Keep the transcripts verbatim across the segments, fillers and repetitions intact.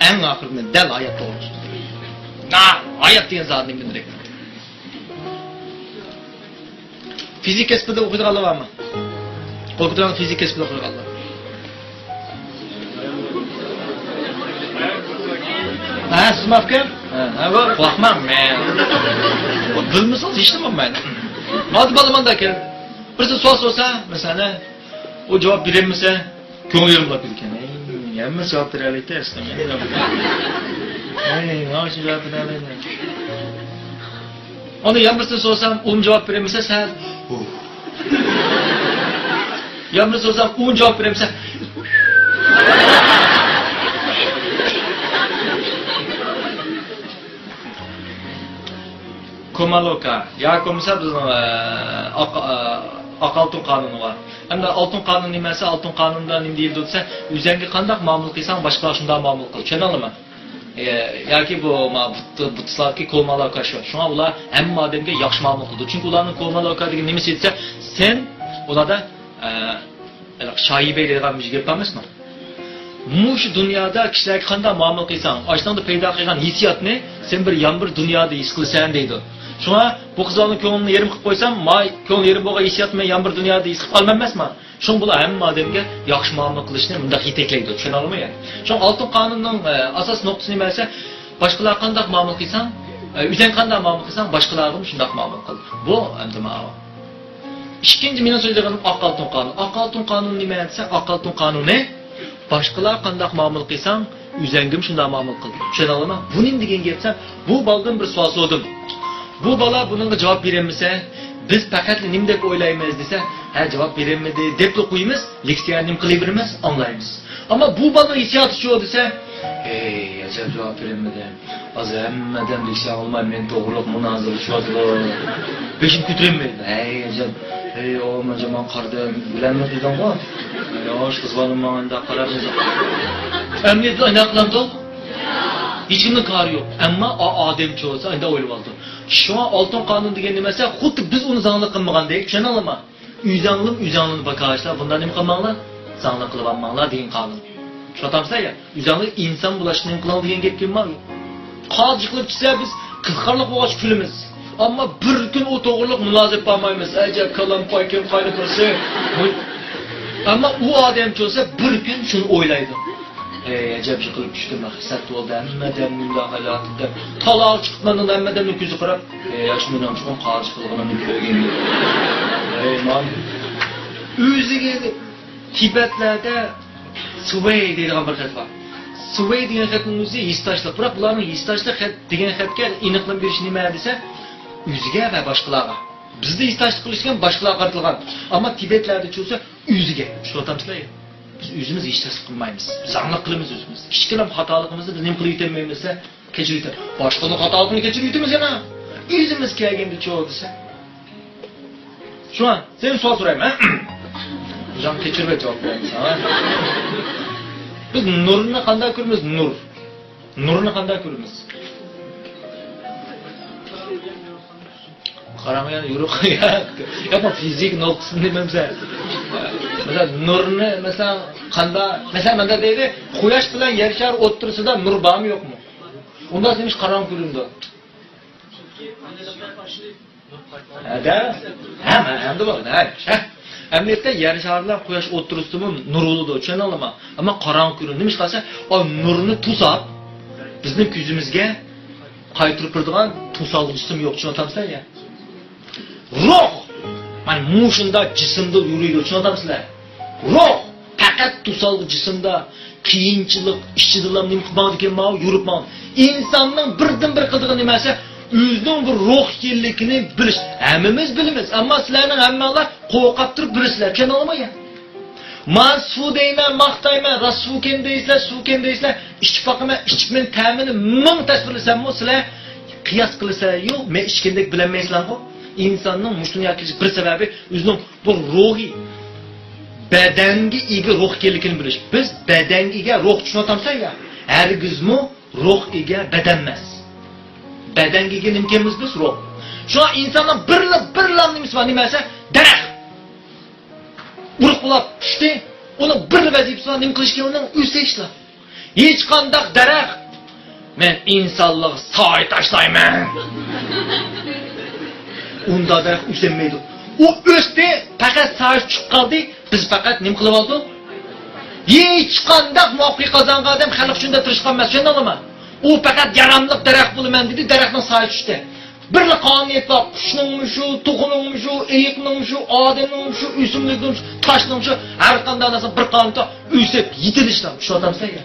ئەڭ ئاخىرىدا دەل ھايات توغرىسىدا. ھايات دېگەن زادنى بىلدۈرەي. فىزىكا كەسپىدە ئوقۇيدىغانلار بارمۇ؟ ئوقۇيدىغان، فىزىكا كەسپىدە ئوقۇيدىغانلار. ھە، سىزمۇ ئۇكام؟ ھە، ھە، بۇ قورقماڭ، مەن. بۇ بىلمىسىڭىز ھېچنېمە بولمايدۇ. ئاددىي بالا مۇنداق ئىكەن. بىرسى سوئال سورىسا، مەسىلەن، ئۇ جاۋاب بېرەلمىسە، كۆڭلى يېرىم بولاپ كېتىدىكەن. ئەي، ھەممە جاۋاب بېرەلەيتتى ئەسلى. ئەي، مانا شۇ جاۋاب بېرەلەيدۇ. ئۇنى يەنە بىرسىنى سورىسام، ئۇمۇ جاۋاب بېرەلمىسە، سەن. يەنە بىرسىنى سورىسام، ئۇمۇ جاۋاب بېرەلمىسە. كوما لوكا ياكى بولمىسا بىزنىڭ، ئە، ئاق، ئە، ئاق ئالتۇن قانۇنى بار. ئەمدى ئالتۇن قانۇن نېمە دېسە، ئالتۇن قانۇندا نېمە دېيىلىدۇ دېسە، ئۆزەڭگە قانداق مۇئامىلە قىلساڭ، باشقىلارغا شۇنداق مۇئامىلە قىل. چۈشەندىڭلارمۇ؟ ئە، ياكى بۇ، ما، بۇت-، بۇددىستلاردىكى كوما لوكا شۇ. شۇڭا ئۇلار ھەممە ئادەمگە ياخشى مۇئامىلە قىلىدۇ. چۈنكى ئۇلارنىڭ كوما لوكا دېگەن نېمىسى دېسە، سەن ئۇلاردا، ئە، ھېلىقى شايىبەي دەيدىغان بىر گەپ بار ئەمەسمۇ؟ مۇشۇ دۇنيادا كىشىلەرگە قانداق مۇئامىلە قىلساڭ، ئاشۇنىڭدا پەيدا قىلغان ھېسسىياتنى سەن بىر يان بىر دۇنيادا ھېس قىلىسەن دەيدۇ. شۇڭا بۇ قىزلارنىڭ كۆڭلىنى يېرىم قىلىپ قويسام، ما كۆڭلى يېرىم بولغان ھېسسىياتنى مەن يان بىر دۇنيادا ھېس قىلىپ قالىمەن ئەمەسمۇ؟ شۇڭا بۇلار ھەممە ئادەمگە ياخشى مۇئامىلە قىلىشنى مۇنداق يېتەكلەيدۇ. چۈشىنەلدىڭلارمۇ يا؟ شۇڭا ئالتۇن قانۇننىڭ، ئە، ئاساس نۇقتىسى نېمە دېسە، باشقىلارغا قانداق مۇئامىلە قىلساڭ، ئە، ئۆزەڭ قانداق مۇئامىلە قىلساڭ، باشقىلارغىمۇ شۇنداق مۇئامىلە قىل. بۇ ئەمدى ماۋۇ. ئىككىنچى مېنىڭ سۆزلىگىنىم ئاق ئالتۇن قانۇن. ئاق ئالتۇن قانۇنى نېمە دېسە، ئاق ئالتۇن قانۇنى باشقىلارغا قانداق مۇئامىلە قىلساڭ، ئۆزەڭگىمۇ شۇنداق مۇئامىلە قىل. چۈشەنەلدىڭلارمۇ؟ بۇ نېمە دېگەن گەپ دېسە، بۇ بالىدىن بىر سوئال سورىدىم. بۇ بالا بۇنىڭغا جاۋاب بېرەلمىسە، بىز پەقەتلا نېمە دەپ ئويلايمىز دېسە، ھە، جاۋاب بېرەلمىدى دەپلا قويىمىز، لېكسىيەنى نېمە قىلىۋېرىمىز، ئاڭلايمىز. ئەمما بۇ بالىنىڭ ھېسسىياتى شۇ دېسە، ھەي، ئەجەب جاۋاب بېرەلمىدىم. ھازىر ھەممە ئادەم لېكسىيە ئاڭلىماي مېنى توغرۇلۇق مۇنازىرىلىشىۋاتىدۇ. بېشىنى كۆتۈرەلمەيدۇ. ھەي، ئەجەب. ھەي، ئاۋام ئەجەب ماڭا قارىدى. بىلەلمەس دېدىڭغۇ. ياش قىز بالام ماڭا ئۇنداق قاراپ. ئەمدى ئۇنداق قىلامدۇ؟ ھېچكىمنىڭ كارى يوق. ئەمما ئا-، ئادەمچە بولسا ئۇنداق ئويلىۋالىدۇ. شۇڭا ئالتۇن قانۇن دېگەن نېمە دېسە، خۇددى بىز ئۇنى زاڭلىق قىلمىغاندەك. چۈشەندىڭلارمۇ؟ ئۆزەڭلىم ئۆزەڭلىنى باكاشلار، بۇنداق نېمە قىلماڭلار؟ زاڭلىق قىلىۋالماڭلار دېگەن قانۇن. چۈشىنىۋاتامسىلەر يا؟ ئۆزەڭلار ئىنسان بولۇشنى نېمە قىلىڭ دېگەن گەپ كىم بار؟ قاجا قىلىپ چۈشسە بىز قىزىقارلىق بولغاچ كۈلىمىز. ئەمما بىر كۈن ئۇ توغرىلىق مۇنازىرە قىلالمايمىز. ئەجەب كالام پايكىم قاينى بىرسى. ئەمما ئۇ ئادەمچە بولسا بىر كۈن شۇنى ئويلايدۇ. ئەي، ئەجەب يىقىلىپ چۈشتۈم، مەن خىسلەت بولدى، ھەممە دەم مۇنداق ھالەتتە. تالاغا چىقىپ مەندىن ھەممە دەمنى كۆزى قاراپ، ئەي، ياش مېنىڭ چوقۇم قاجا قىلغىنىمنى كۆرگەن. ئەي، مان. ئۆزىگە تىبەتلەردە سۇۋەي دەيدىغان بىر خەت بار. سۇۋەي دېگەن خەتنىڭ ئۆزى ھېسداشلىق. بىراق بۇلارنىڭ ھېسداشلىق خەت دېگەن خەتكە ئېنىقلىما بېرىش نېمە دېسە، ئۆزىگە ۋە باشقىلارغا. بىزدە ھېسداشلىق قىلىش دېگەن باشقىلارغا قارىتىلغان. ئەمما تىبەتلەردە چۈشسە ئۆزىگە. چۈشىنىۋاتامسىلەر؟ بىز ئۆزىمىز ھېسداشلىق قىلمايمىز. زاڭلىق قىلىمىز ئۆزىمىز. كىچىككىنە خاتالىقىمىزنى بىز نېمە قىلىپ يېتەلمەيمىز دېسە، كەچۈرۈۋېتىمىز. باشقىلارنىڭ خاتالىقىنى كەچۈرۈۋېتىمىز يەنە. ئۆزىمىز كەلگەندە چۇ دېسە. شۇڭا سەندىن سوئال سورايمەن. ئۆزۈڭ كەچۈرۈپ جاۋاب بېرىمىز، ھە؟ بىز نۇرنى قانداق كۆرىمىز؟ نۇر. نۇرنى قانداق كۆرىمىز؟ قاراڭغۇ يەنە يورۇق. يا، يا، بۇ فىزىك نۇقتىسىدىن نېمە دېسە. مەسىلەن، نۇرنى، مەسىلەن، قاندا، مەسىلەن، مەندە دەيدۇ، قۇياش بىلەن يەر شارى ئوتتۇرىسىدا نۇر بارمۇ يوقمۇ؟ ئۇندا نېمىش قاراڭغۇ كۆرۈنىدۇ؟ ھەدە؟ ھە، مەن ئەمدى بولدى. ھە، ھە. ئەمەلىيەتتە يەر شارى بىلەن قۇياش ئوتتۇرىسىدىمۇ نۇر بولىدۇ، چۈشەندىڭلارمۇ؟ ئەمما قاراڭغۇ كۆرۈنىدۇ. نېمىشقا دېسە، ئۇ نۇرنى توساپ، بىزنىڭ كۆزىمىزگە قايتۇرۇپ بېرىدىغان توسالغۇ جىسىم يوق، چۈشىنىۋاتامسىلەر يا؟ روھ! مانا مۇشۇنداق جىسىمدا يۈرىدۇ، چۈشىنىۋاتامسىلەر؟ روھ! پەقەت توسالغۇ جىسىمدا قىيىنچىلىق ئىچىدىلا نېمە قىلىپ ماڭىدىكەن، ماۋۇ يۈرۈپ ماڭىدۇ. ئىنساننىڭ بىردىن بىر قىلىدىغىنى نېمە دېسە، ئۆزىنىڭ بىر روھ ئىكەنلىكىنى بىلىش. ھەممىمىز بىلىمىز، ئەمما سىلەرنىڭ ھەممەڭلار قورقۇپ تۇرۇپ بىلىسىلەر، چۈشەندىڭلارمۇ يا؟ مەن سۇ دەيمەن، ماختايمەن، راست سۇكەن دەيسىلەر، سۇكەن دەيسىلەر، ئىچىپ باقىمەن، ئىچىپ مەن تەمىنى مىڭ تەسۋىرلىسەممۇ سىلەر قىياس قىلىسىلەر، يو، مەن ئىچكەندەك بىلەلمەيسىلەرغۇ. ئىنساننىڭ مۇشۇ دۇنياغا كېلىش بىر سەۋەبى ئۆزىنىڭ بۇ روھىي بەدەنگە ئىگە روھ ئىكەنلىكىنى بىلىش. بىز بەدەنگە ئىگە روھ، چۈشىنىۋاتامسەن يا؟ ھەرگىزمۇ روھ ئىگە بەدەن ئەمەس. بەدەنگە ئىگە نېمىكەنمىز بىز؟ روھ. شۇڭا ئىنساننىڭ بىرلا، بىرلا نېمىسى بار، نېمە دېسە، دەرەخ. ئۇرۇق بولاپ چۈشتى، ئۇنىڭ بىر ۋەزىپىسى بار، نېمە قىلىش كېرەك ئۇنىڭ؟ ئۆسۈشلا. ھېچقانداق دەرەخ، مەن ئىنسانلىق سايە تاشلايمەن. ئۇنداق دەرەخ ئۆسەلمەيدۇ. ئۇ ئۆستى، پەقەت سايە چۈشۈپ قالدى. بىز پەقەت نېمە قىلىۋالدۇق؟ ھېچقانداق مۇۋەپپەقىيەت قازانغان ئادەم خەلق ئۈچۈن دەپ تىرىشقان ئەمەس، چۈشەندىڭلارمۇ؟ ئۇ پەقەت ياراملىق دەرەخ بولىمەن دېدى، دەرەخنىڭ سايىسى چۈشتى. بىرلا قانۇنىيەت بار، قۇشنىڭمۇ شۇ، توخۇنىڭمۇ شۇ، ئېيىقنىڭمۇ شۇ، ئادەمنىڭمۇ شۇ، ئۆسۈملۈكنىڭمۇ شۇ، تاشنىڭمۇ شۇ، ھەر قانداق نەرسە بىر قانۇندا ئۆسۈپ يېتىلىشلا، چۈشىنىۋاتامسەن يا؟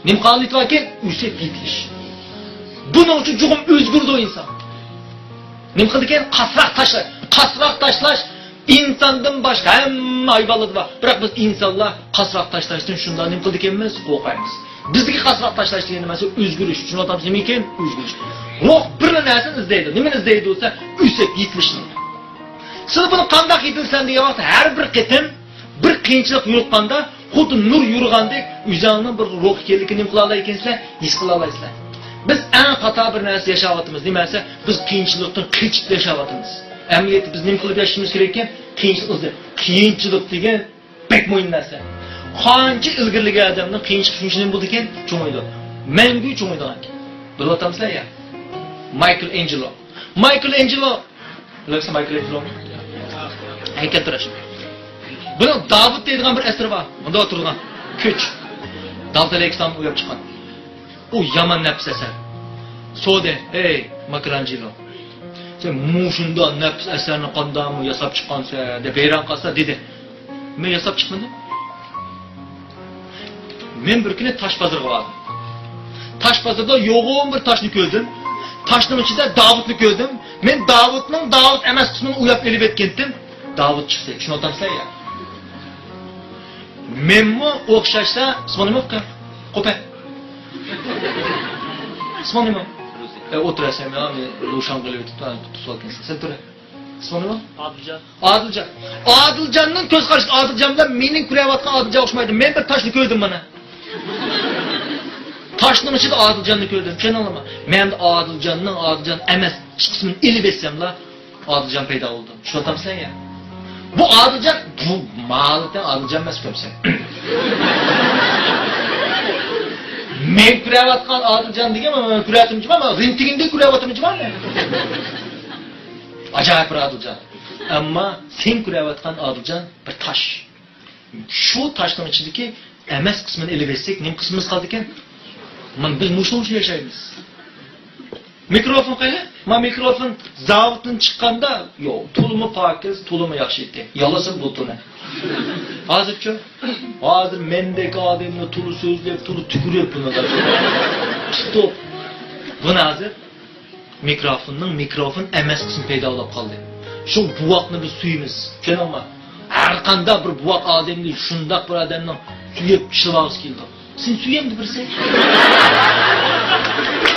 نېمە قانۇنىيىتى باركەن؟ ئۆسۈپ يېتىلىش. بۇنىڭ ئۈچۈن جۇغۇم ئۆزگىرىدۇ ئىنسان. نېمە قىلىدىكەن؟ قاسراق تاشلاش. قاسراق تاشلاش ئىنساندىن باشقا ھەممە ھايۋانلاردا بار. بىراق بىز ئىنسانلار قاسراق تاشلاشتىن شۇنداق نېمە قىلىدىكەنمىز؟ قورقايمىز. بىزدىكى قاسراق تاشلاش دېگەن نېمىسى ئۆزگىرىش. چۈشىنىۋاتامسىز نېمە ئىكەن؟ ئۆزگىرىش. روھ بىرلا نەرسىنى ئىزدەيدۇ. نېمىنى ئىزدەيدۇ دېسە، ئۆسۈپ يېتىلىشنى. سىلەر بۇنى قانداق يېتىلىسەن دېگەن ۋاقىتتا ھەر بىر قېتىم بىر قىيىنچىلىق يولۇققاندا، خۇددى نۇر يورۇغاندەك، ئۆزۈڭنىڭ بىر روھ ئىكەنلىكىنى نېمە قىلالايكەنسىلەر؟ ھېس قىلالايسىلەر. بىز ئەڭ خاتا بىر نەرسە ياشاۋاتىمىز. نېمە دېسە، بىز قىيىنچىلىقتىن قېچىپ ياشاۋاتىمىز. ئەمەلىيەتتە بىز نېمە قىلىپ ياشىشىمىز كېرەككەن؟ قىيىنچىلىق ئىزدەپ. قىيىنچىلىق دېگەن بەك مۇھىم نەرسە. قانچە ئىلگىرىلىگەن ئادەمنىڭ قىيىنچىلىق شۇنچە نېمە بولىدىكەن؟ چوڭىيىدۇ. مەڭگۈ چوڭىيىدىغان. بىلىۋاتامسىلەر يا؟ مايكل ئېنجېلو. مايكل ئېنجېلو. بىلەمسىز مايكل ئېنجېلونى؟ ھەيكەلتىراش. بۇنىڭ داۋۇت دەيدىغان بىر ئەسىرى بار. مۇنداق تۇرىدىغان. كۆچ. داۋۇت ئەلەيھىسسالام ئۇياپ چىققان. ئۇ يامان نەپىس ئەسەر. سورىدى، ئەي مايكل ئېنجېلو، سەن مۇشۇنداق نەپىس ئەسەرنى قانداقمۇ ياساپ چىققانسەن دەپ ھەيران قالسا دېدى، مەن ياساپ چىقمىدىم. مەن بىر كۈنى تاش بازىرىغا باردىم. تاش بازىرىدا يوغان بىر تاشنى كۆردۈم. تاشنىڭ ئىچىدە داۋۇتنى كۆردۈم. مەن داۋۇتنىڭ داۋۇت ئەمەس قىسمىنى ئۇياپ ئېلىۋەتكەنتىم. داۋۇت چىقتى. چۈشىنىۋاتامسىلەر يا؟ مەنمۇ ئوخشاشلا، ئىسمى نېمە؟ قوپە. ئىسمى نېمە؟ ئە، ئولتۇرا سەن، مەن لۇشاڭ قىلىۋېتىپ، تۇتۇۋالغانسەن. سەن تۇر. ئىسمىڭ نېمە؟ ئادىلجان. ئادىلجان. ئادىلجاننىڭ كۆز قارىشى، ئادىلجان بىلەن مېنىڭ كۆرۈۋاتقان ئادىلجان ئوخشىمايدۇ. مەن بىر تاشنى كۆردۈم مانا. تاشنىڭ ئىچىدە ئادىلجاننى كۆردۈم. چۈشەندىڭلارمۇ؟ مەندە ئادىلجاننىڭ ئادىلجان ئەمەس ئىككى قىسمىنى ئېلىۋەتسەملا، ئادىلجان پەيدا بولدى. چۈشىنىۋاتامسەن يا؟ بۇ ئادىلجان، بۇ مالىتەن ئادىلجان ئەمەس كۆرسەن. مەن كۆرۈۋاتقان ئادىلجان دېگەن، مەن كۆرۈۋاتىمەن، مەن رېنتگېندە كۆرۈۋاتىمەن. ئاجايىپ بىر ئادىلجان. ئەمما سەن كۆرۈۋاتقان ئادىلجان بىر تاش. شۇ تاشنىڭ ئىچىدىكى ئەمەس قىسمىنى ئېلىۋەتسەك، نېمە قىسمىمىز قالىدىكەن؟ مانا بىز مۇشۇنىڭ ئۈچۈن ياشايمىز. مىكروفون قايدا؟ ما مىكروفون زاۋۇتتىن چىققاندا، يو، تولىمۇ پاكىز، تولىمۇ ياخشى ئىدى. يالىسىمۇ بۇلتۇرنى. ھازىرچۇ؟ ھازىر مەندەك ئادەمنى تولا سۆزلەپ، تولا تۈكۈرۈپ بۇنى تۇتۇپ. بۇنى ھازىر مىكروفوننىڭ مىكروفون ئەمەس قىسمى پەيدا بولۇپ قالدى. شۇ بوۋاقنى بىز سۆيىمىز. چۈشەندىڭمۇ؟ ھەر قانداق بىر بوۋاق ئادەمنى شۇنداق بىر ئادەمنىڭ سۆيۈپ ئىشلىۋالغۇسى كېلىدۇ. سېنى سۆيەمدۇ بىرسى؟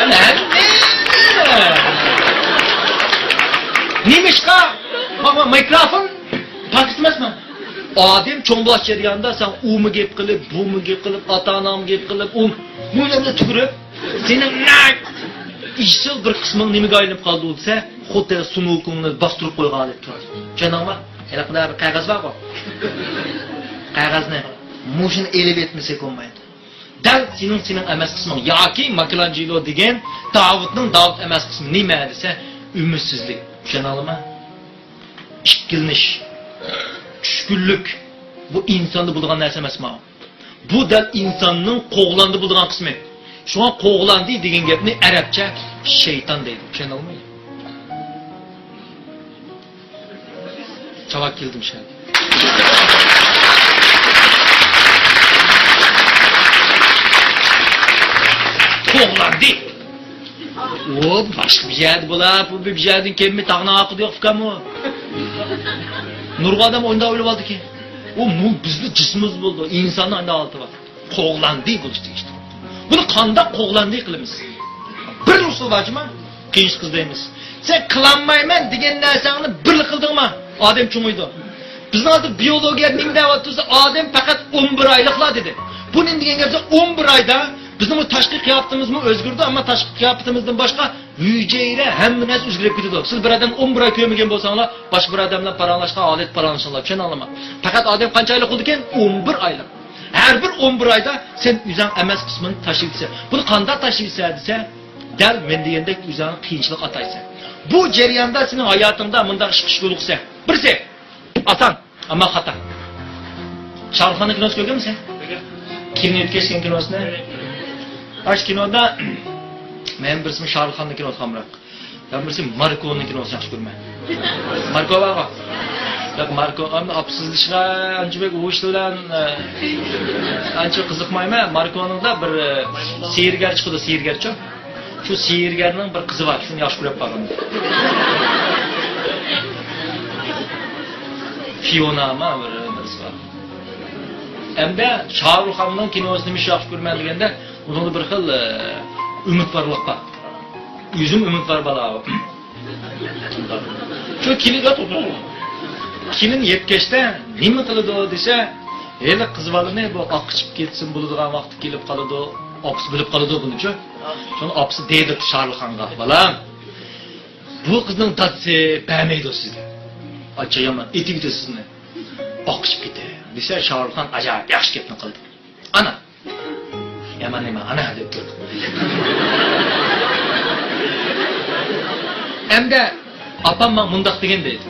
ئەنە ھەممە. نېمىشقا؟ ما، ما، مىكروفون پاكىز ئەمەسمۇ؟ ئادەم چوڭ بولۇش جەريانىدا سەن ئۇمۇ گەپ قىلىپ، بۇمۇ گەپ قىلىپ، ئاتا-ئاناڭمۇ گەپ قىلىپ، ئۇ، بۇ يەرنى تۈكۈرۈپ، سېنىڭ نەق ئېسىل بىر قىسمىڭ نېمىگە ئايلىنىپ قالدى دېسە، خۇددى سۇنۇكۇڭنى باستۇرۇپ قويغان ھالەتتە تۇرىدۇ. چۈشەندىڭمۇ؟ ھېلىقىدا بىر قەغەز بارغۇ. قەغەزنى، مۇشۇنى ئېلىپ ئەتمىسەك بولمايدۇ. دەل سېنىڭ، سېنىڭ ئەمەس قىسمىڭ ياكى مايكلانجېلو دېگەن داۋۇتنىڭ داۋۇت ئەمەس قىسمى نېمە دېسە، ئۈمىدسىزلىك. چۈشەندىڭلارمۇ؟ ئىككىلىنىش، چۈشكۈنلۈك، بۇ ئىنساندا بولىدىغان نەرسە ئەمەسمۇ؟ بۇ دەل ئىنساننىڭ قوغلاندى بولىدىغان قىسمى. شۇڭا قوغلاندى دېگەن گەپنى ئەرەبچە شەيتان دەيدۇ. چۈشەندىڭلارمۇ؟ چاۋاك كېلىدۇ شۇ. قوغلاندى. ئۇ باشقا بىر يەردە بولا، بۇ بىر يەردىن كەلمەي تاغنىڭ ئارقىدا يوق ئۇكام ئۇ. نۇرغۇن ئادەم ئۇنداق ئويلاپ ئالىدىكەن. ئۇ مۇ-، بىزنى جىسمىمىز بولىدۇ، ئىنساننىڭ ئانداق ھالىتى بار. قوغلاندى بولۇشتى ئىشتە. بۇنى قانداق قوغلاندى قىلىمىز؟ بىر ئۇسۇل بار جۇما، قىيىنچىلىق ئىزدەيمىز. سەن قىلالمايمەن دېگەن نەرسەڭنى بىرلا قىلدىڭما، ئادەم چوڭىيىدۇ. بىزنىڭ ھازىر بىيولوگىيە نېمە دەۋاتىدۇ دېسە، ئادەم پەقەت ئون بىر ئايلىقلا دېدى. بۇ نېمە دېگەن گەپ دېسە، ئون بىر ئايدا بىزنىڭ بۇ تاشقى قىياپىتىمىزمۇ ئۆزگىرىدۇ، ئەمما تاشقى قىياپىتىمىزدىن باشقا ھۈجەيرە ھەممە نەرسە ئۆزگىرىپ كېتىدۇ. سىز بىر ئادەمنى ئون بىر ئاي كۆرمىگەن بولساڭلار، باشقا بىر ئادەم بىلەن پاراڭلاشقان ھالەتتە پاراڭلىشىڭلار. چۈشەندىڭلارمۇ؟ پەقەت ئادەم قانچە ئايلىق بولىدىكەن؟ ئون بىر ئايلىق. ھەر بىر ئون بىر ئايدا سەن ئۆزۈڭ ئەمەس قىسمىنى تاشلىۋېتىسەن. بۇنى قانداق تاشلىۋېتىسەن دېسە، دەل مەن دېگەندەك ئۆزۈڭنى قىيىنچىلىققا ئاتايسەن. بۇ جەرياندا سېنىڭ ھاياتىڭدا مۇنداق ئىش قىلىشقا يولۇقىسەن. بىرسى، ئاسان، ئەمما خاتا. شاھرۇخ خاننىڭ كىنوسىنى كۆرگەنمىسەن؟ كۆرگەن. كېلىن يۆتكەشكەن كىنوسىنى. كۆرگەن. ئاشۇ كىنودا مەن بىرسىمۇ شاھرۇخ خاننىڭ كىنوسى خامراق. يەنە بىرسى ماركونىڭ كىنوسىنى ياخشى كۆرىمەن. ماركو بارغۇ. دەپ ماركو ئاپسىزلىشىغا ئانچە بەك ئۇۋۇشلىغان، ئانچە قىزىقمايمەن. ماركونىڭدا بىر سېھىرگەر چىقىدۇ، سېھىرگەرچۇ. شۇ سېھىرگەرنىڭ بىر قىزى بار، شۇنى ياخشى كۆرۈپ قالغان. فىيونامۇ بىر نېمىسى بار. ئەمدى شاھرۇخ خاننىڭ كىنوسىنى نېمە ئۈچۈن ياخشى كۆرىمەن دېگەندە، ئۇنىڭدا بىر خىل، ئە، ئۈمىدۋارلىق بار. ئۆزۈم ئۈمىدۋار بالا. شۇ كېلىن، كېلىن يەتكەچتە نېمە قىلىدۇ دېسە، ھېلى قىز بالىنى بۇ ئاققا چىقىپ كەتسىمۇ بولىدىغان ۋاقتى كېلىپ قالىدۇ، ئاپىسى بىلىپ قالىدۇ بۇنىچۇ. شۇڭا ئاپىسى دەيدۇ شاھرۇخ خانغا، بالام، بۇ قىزنىڭ دادىسى بەرمەيدۇ سىزگە. ئاچچىق يامان ئېتىۋېتىدۇ سىزنى. ئاققا چىقىپ كېتە دېسە، شاھرۇخ خان ئاجايىپ ياخشى گەپنى قىلدى. ئانا. يامان نېمە، ئانا دەپ تۇردى. ئەمدى ئاپام ماڭا مۇنداق دېگەن دەيدۇ.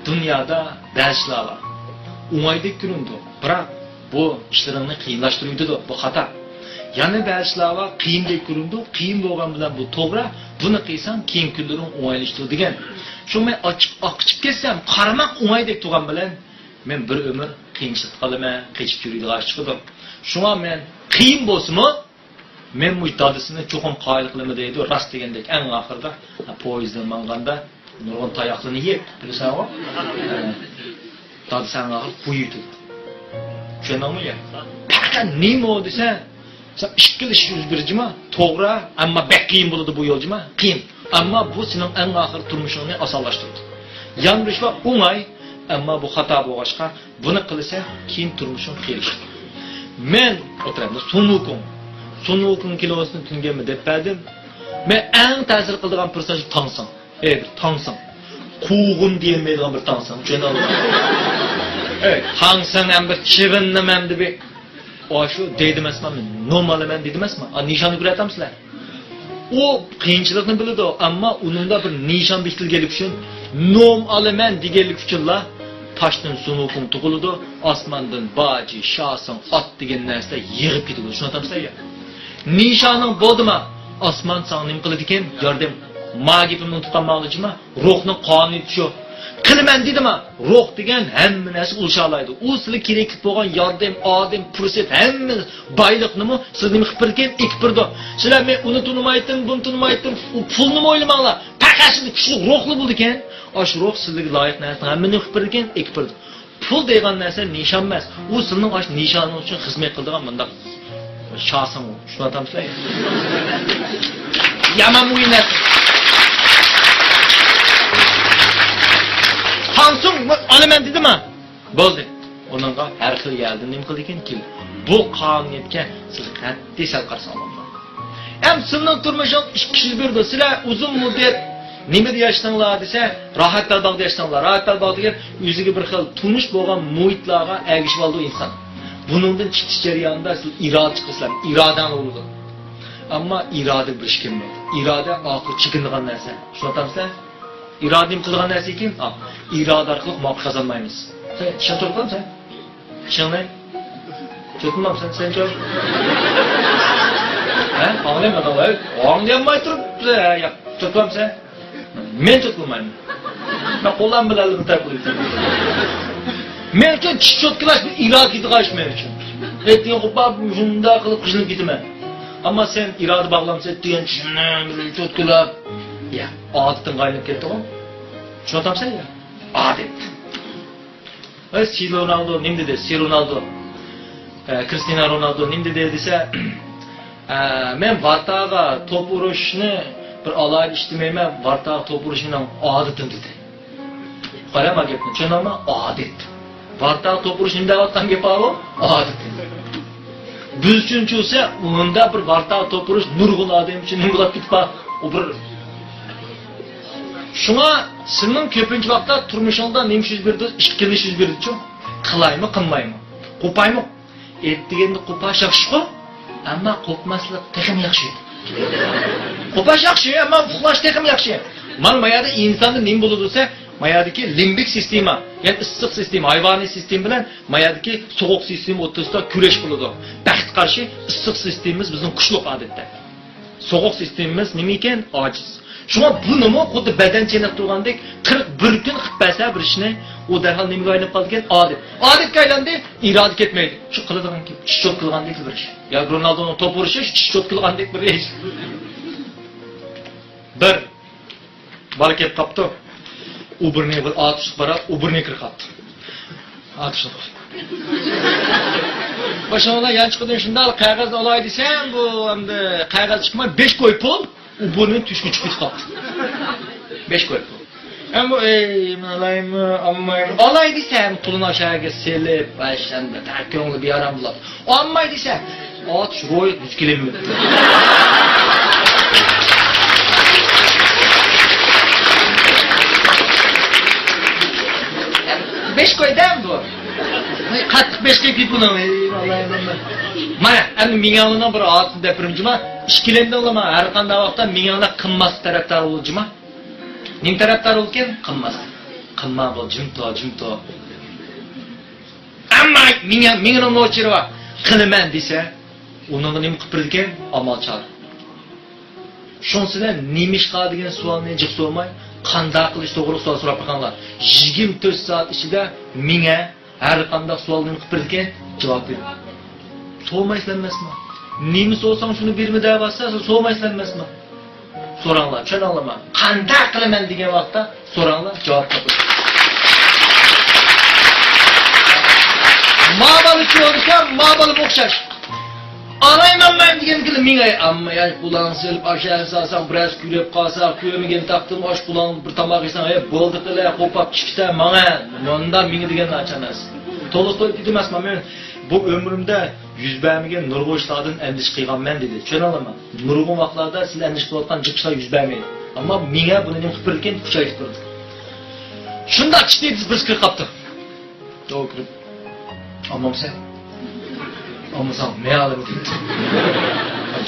دۇنيادا بەزى ئىشلار بار. ئوڭايدەك كۆرۈنىدۇ، بىراق بۇ ئىشلىرىڭنى قىيىنلاشتۇرۇۋېتىدۇ، بۇ خاتا. يەنە بەزى ئىشلار بار، قىيىندەك كۆرۈنىدۇ، قىيىن بولغان بىلەن بۇ توغرا، بۇنى قىلساڭ كېيىن كۈنلىرىڭ ئوڭايلىشىدۇ دېگەن. شۇڭا مەن ئاچچىق ئاققا چىقىپ كەتسەم، قارىماق ئوڭايدەك تۇرغان بىلەن، مەن بىر ئۆمۈر قىيىنچىلىقتا قالىمەن، قېچىپ يۈرىدىغان ئىش چىقىدۇ. شۇڭا مەن قىيىن بولسىمۇ، مەن مۇشۇ دادىسىنى چوقۇم قايىل قىلىمەن دەيدۇ. راست دېگەندەك، ئەڭ ئاخىرىدا، ھە، پويىزدىن ماڭغاندا نۇرغۇن تاياقلىرىنى يەپ، بىلىسەنغۇ؟ ھە، دادىسى ئەڭ ئاخىر قويۇۋېتىدۇ. چۈشەندىڭمۇ يا؟ پەقەت نېمە ئۇ دېسە، سەن ئىككىلا ئىش يۈز بېرىدۇ جۇما، توغرا، ئەمما بەك قىيىن بولىدۇ بۇ يول جۇما، قىيىن. ئەمما بۇ سېنىڭ ئەڭ ئاخىرى تۇرمۇشۇڭنى ئاسانلاشتۇرىدۇ. يەنە بىر ئىش بار، ئوڭاي، ئەمما بۇ خاتا بولغاچقا، بۇنى قىلسا، كېيىن تۇرمۇشۇڭ قىيىنلىشىدۇ. مەن ئوتتۇرامدا سۇن ۋۇكۇڭ، سۇن ۋۇكۇڭ كىنوسىنى تۈنۈگۈنمۇ دەپ بەردىم. مەن ئەڭ تەسىر قىلىدىغان پېرسوناژ تاڭسىڭ. ئەي، بىر تاڭسىڭ. قوغۇن دېيەلمەيدىغان بىر تاڭسىڭ. چۈشەندىڭمۇ؟ ئەي، تاڭسىڭ ھەم بىر چىۋىننىمۇ ھەمدە بىر، ئاشۇ دەيدىمەسما، مەن نوم ئالىمەن دېدىمەسما؟ ئا، نىشاننى كۆرۈۋاتامسىلەر؟ ئۇ قىيىنچىلىقنى بىلىدۇ، ئەمما ئۇنىڭدا بىر نىشان بېكىتىلگەنلىكى ئۈچۈن، نوم ئالىمەن دېگەنلىكى ئۈچۈنلا تاشتىن سۇن ۋۇكۇڭ تۇغۇلىدۇ، ئاسماندىن باجى، شاسىڭ، ئات دېگەن نەرسىلەر يېغىپ كېتىدۇ. چۈشىنىۋاتامسىلەر يا؟ نىشانىڭ بولدىما، ئاسمان ساڭا نېمە قىلىدىكىن؟ ياردەم. ما گېپىمنى ئۇنتۇپ قالماڭلار جۇما. روھنىڭ قانۇنىيىتى شۇ. قىلىمەن دېدىما، روھ دېگەن ھەممە نەرسىگە ئۇلىشالايدۇ. ئۇ سىلىگە كېرەكلىك بولغان ياردەم، ئادەم، پۇرسەت، ھەممە بايلىقنىمۇ سىلىگە نېمە قىلىپ بېرىدىكەن؟ ئېكىپ بېرىدۇ. سىلەر مەن ئۇنى تونۇمايتتىم، بۇنى تونۇمايتتىم، ئۇ پۇلنىمۇ ئويلىماڭلار. پەقەت سىزدە كۈچلۈك روھلا بولىدىكەن. ئاشۇ روھ سىلىگە لايىق نەرسىنىڭ ھەممىنى قىلىپ بېرىدىكەن، ئېكىپ بېرىدۇ. پۇل دەيدىغان نەرسە نىشان ئەمەس. ئۇ سىلىنىڭ ئاشۇ نىشانىڭ ئۈچۈن خىزمەت قىلىدىغان مۇنداق شاسىڭ ئۇ. چۈشىنىۋاتامسىلەر؟ يامان مۇھىم نەرسە. تاڭسىڭ، ئالىمەن دېدىما؟ بولدى. ئۇنىڭغا ھەر خىل يەردىن نېمە قىلىدىكەن؟ كېلىپ. بۇ قانۇنىيەتكە سىز قەتئىي سەل قارىساڭلار بولىدۇ. ھەم سىلىنىڭ تۇرمۇشىڭ ئىككى يۈز بىر دۇر. سىلەر ئۇزۇن مۇددەت نېمىدە ياشىساڭلار دېسە، راھەت بەلباغدا ياشىساڭلار. راھەت بەلباغ دېگەن ئۆزىگە بىر خىل تونۇش بولغان مۇھىتلارغا ئەگىشىپ ئالىدۇ ئىنسان. بۇنىڭدىن چىقىش جەريانىدا سىز ئىرادە چىقىرىسىلەر، ئىرادەڭلار بولىدۇ. ئەمما ئىرادە بىر ئىش كەلمەيدۇ. ئىرادە ئاخىرى چېكىنىدىغان نەرسە. چۈشىنىۋاتامسىلەر؟ ئىرادىنى قىلغان نەرسە ئىكەن، ئا، ئىرادە ئارقىلىق مۇۋەپپەقىيەت قازانمايمىز. سەن ئىشەنچ قىلامسەن؟ ئىشەنمەي. چۆتكىلىمامسەن سەنچۇ؟ ھە؟ ئاڭلايمەن، ئاڭلاي. ئاڭلىيالماي تۇرۇپ، ھە، ياق. چۆتكىلىمامسەن؟ مەن چۆتكىلىمايمەن. مەن قوللارم بىلەن بىر تەرەپ قىلىپ. مەن ئۈچۈن چىش چۆتكىلەش بىر ئىرادە كېتىدىغان ئىش مەن ئۈچۈن. ئەتىگەن قوپاپ، شۇنداق قىلىپ قىزىنىپ كېتىمەن. ئەمما سەن ئىرادە باغلامسەن، ئەتىگەن چىشىمنى بىر چۆتكىلەپ. يا، ئادىتىڭگە ئايلىنىپ كەتتىغۇ. چۈشىنىۋاتامسەن يا؟ ئادەت. ئەي، سى رونالدو نېمە دېدى؟ سى رونالدو. ئە، كرىستىيانو رونالدو نېمە دېدى دېسە، ئە، مەن ۋارتاغا توپ ئۇرۇشنى بىر ئالاھىدە ئىش دېمەيمەن، ۋارتاغا توپ ئۇرۇش مېنىڭ ئادىتىم دېدى. قارا ما گەپنى، چۈشەندىڭمۇ؟ ئادەت. ۋارتاغا توپ ئۇرۇش نېمە دەۋاتقان گەپ ئاۋۇ؟ ئادىتى. بىز ئۈچۈن چۈشىسە، ئۇندا بىر ۋارتاغا توپ ئۇرۇش نۇرغۇن ئادەم ئۈچۈن نېمە بولۇپ كېتىپ بار؟ ئۇ بىر. شۇڭا سىزنىڭ كۆپىنچە ۋاقىتتا تۇرمۇشۇڭدا نېمە ئىش يۈز بېرىدۇ؟ ئىككىلا ئىش يۈز بېرىدۇچۇ؟ قىلايمۇ، قىلمايمۇ؟ قوپايمۇ؟ ئېيتىپ دېگەندە قوپاش ياخشىغۇ، ئەمما قوپماسلىق تېخىمۇ ياخشى. قوپاش ياخشى، ئەمما ئۇخلاش تېخىمۇ ياخشى. مانا ما يەردە ئىنساندا نېمە بولىدۇ دېسە، ما يەردىكى لىمبىك سىستېما، يەنى ئىسسىق سىستېما، ھايۋانىي سىستېما بىلەن ما يەردىكى سوغۇق سىستېما ئوتتۇرىسىدا كۈرەش بولىدۇ. بەختكە قارشى ئىسسىق سىستېمىمىز بىزنىڭ كۈچلۈك ئادەتتە. سوغۇق سىستېمىمىز نېمە ئىكەن؟ ئاجىز. شۇڭا بۇنىمۇ خۇددى بەدەن چېنىقتۇرغاندەك، قىرىق بىر كۈن قىلىپ بەرسە بىر ئىشنى، ئۇ دەرھال نېمىگە ئايلىنىپ قالىدىكەن؟ ئادەت. ئادەتكە ئايلاندى، ئىرادە كەتمەيدۇ. شۇ قىلىدىغان گەپ، ئىش چوت قىلغاندەك بىر ئىش. يا رونالدونىڭ توپ ئۇرۇشى ئىش چوت قىلغاندەك بىر ئىش. بىر بالا كېلىپ قاپتۇ. ئۇ بىرنى بىر ئاتۇشلۇق بارا، ئۇ بىرنى كىرىپ قاپتۇ. ئاتۇشلۇق. باشلىغانلار يانچۇقىدىن شۇنداق قەغەزنى ئالاي دېسەم، بۇ ئەمدى قەغەز چىقماي، بەش كوي پۇل، ئۇ بۇنى تۈشكە چىقىپ قاپتۇ. بەش كوي پۇل. ئەمما ئەي، مەن ئالايمۇ، ئالمايمۇ؟ ئالاي دېسەم، پۇلنى ئاشۇ يەرگە سېلىپ، ئاشۇنداق كۆڭلى بىئارام بولۇپ. ئالماي دېسە، ئاتۇش رويى دۇچ كېلىنمەپتۇ. بەش كوي دەم بۇ. قاتتىق بەش كوي گېپى بۇنىڭ. مانا، ئەمدى مېڭەڭلارنىڭ بىر ئادىتىنى دەپ بېرىمجۇما؟ ئىككىلەندىڭلارما، ھەر قانداق ۋاقىتتا مېڭەڭلار قىلماسلىق تەرەپدار بولىدىجۇما؟ نېمە تەرەپدار بولىدىكەن؟ قىلماسلىق. قىلما بول، جىم تۇر، جىم تۇر. ئەمما مېڭە، مېڭىنىڭ نوچىرى بار. قىلىمەن دېسە، ئۇنىڭغا نېمە قىلىپ بېرىدىكەن؟ ئامال چارە. شۇنىڭ بىلەن نېمىشقا دېگەن سوئالنى جىق سورىماي، قانداق قىلىش توغرىلىق سوئال سوراپ بېقىڭلار. يىگىرمە تۆت سائەت ئىچىدە مېڭە ھەر قانداق سوئالغا نېمە قىلىپ بېرىدىكەن؟ جاۋاب بېرىدۇ. سورىمايسىلەر ئەمەسمۇ؟ نېمە سورىساڭ شۇنى بېرىمەن دەۋاتسا، سورىمايسىلەر ئەمەسمۇ؟ سوراڭلار، چۈشەندىڭلارمۇ؟ قانداق قىلىمەن دېگەن ۋاقىتتا سوراڭلار، جاۋاب تاپىسىز. ما بالىچۇ دېسەم، ما بالىمۇ ئوخشاش. ئالايمەن مەن دېگەن كېلى مېڭەي، ئەمما ياش بۇلاڭ سېلىپ، ئاشۇ يەرگە سالساڭ، بىرەرسى كۈلۈپ قالسا، كۈلمىگەن تاپتىم، ئاش بۇلاڭ بىر تاماق يېسەڭ، ھەي، بولدى قىلە، قوپاپ چىقىسەن، ماڭە. مۇندا مېڭە دېگەن ناچار نەرسە. تولۇق توي دېدىم ئەسما مەن. بۇ ئۆمرۈمدە يۈز بەرمىگەن نۇرغۇن ئىشلاردىن ئەندىشە قىلغانمەن دېدى. چۈشىنەلەيمەن. نۇرغۇن ۋاقىتلاردا سىز ئەندىشە قىلىۋاتقان جىق ئىشلار يۈز بەرمەيدۇ. ئەمما مېڭە بۇنى نېمە قىلىپ بېرىدىكەن؟ ئۇچايتىپ تۇرىدۇ. شۇنداق ئىشتىن بىرسى كىرىپ قاپتۇ. توۋا كىرىپ. ئالمامسەن؟ ئالمىساڭ مەن ئالىمەن دەپتۇ.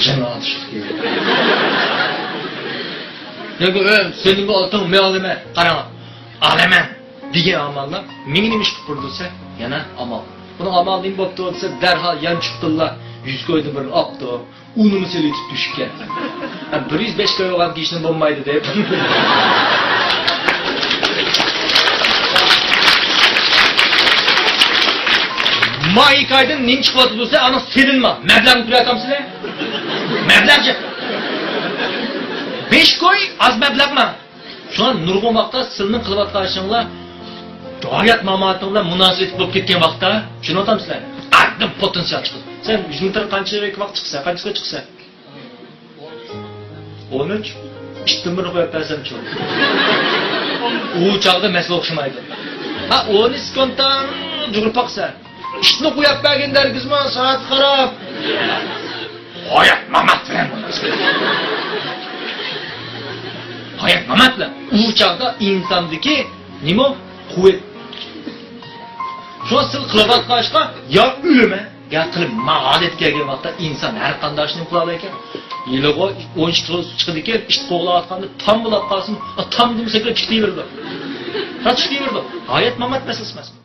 جېنىڭ ئاتۇشلۇق دېگەن. ياكى ئۆي سېنىڭ بۇ ئالتۇن مەن ئالىمەن. قاراڭ. ئالىمەن. دېگەن ئاماللار مېڭە نېمە ئىش قىلىپ بېرىدۇ دېسە، يەنە ئامال. بۇنىڭ ئامالى نېمە بوپتۇ دېسە، دەرھال يانچۇقتىنلا يۈز كويدىن بىرنى ئاپتۇ، ئۇنىمۇ سېلىۋېتىپ تۆشۈككە. ھە، بىر يۈز بەش كوي بولغان كىشىدىن بولمايدۇ دەپ. ما ھېكايىدىن نېمە چىقىۋاتىدۇ دېسە، ئانا سېلىنما، مەبلەغنى كۆرۈۋاتامسىلەر؟ مەبلەغ جىق. بەش كوي ئاز مەبلەغمۇ؟ شۇڭا نۇرغۇن ۋاقىتتا سىلىنىڭ قىلىۋاتقان ئىشىڭلار ھايات ماماتىڭ بىلەن مۇناسىۋەتلىك بولۇپ كەتكەن ۋاقىتتا، چۈشىنىۋاتامسىلەر؟ ئاندىن پوتېنسىيال چىقىدۇ. سەن يۈز مېتىر قانچە ۋاقىت چىقىسەن؟ قانچە ۋاقىت چىقىسەن؟ ئون ئۈچ. ئىتتىن بىرنى قويۇپ بەرسەمچۇ؟ ئۇ چاغدا مەسىلە ئوخشىمايدۇ. ھە، ئون سېكۇنتتىن جۇغۇرۇپ باقىسەن. ئىتنى قويۇپ بەرگەندە ھەرگىزمۇ سائەتكە قاراپ. ھايات مامات بىلەن. ھايات مامات بىلەن. ئۇ چاغدا ئىنساندىكى نېمە؟ قۇۋۋەت. شۇڭا سىز قىلىۋاتقان ئىشقا يا ئۆلىمەن، يا قىلىپ ما ئادەتكە كەلگەن ۋاقىتتا ئىنسان ھەر قانداق ئىشنى قىلالايدىكەن. ھېلىغۇ ئون ئىككى كىلو چىقىدىكەن، ئىت قوغلاۋاتقاندا تام بولاپ قالسىمۇ، تام دېمىسەك تىكلىۋېرىدۇ. تا تىكلىۋېرىدۇ. ھايات مامات مەسىلىسى ئەمەس.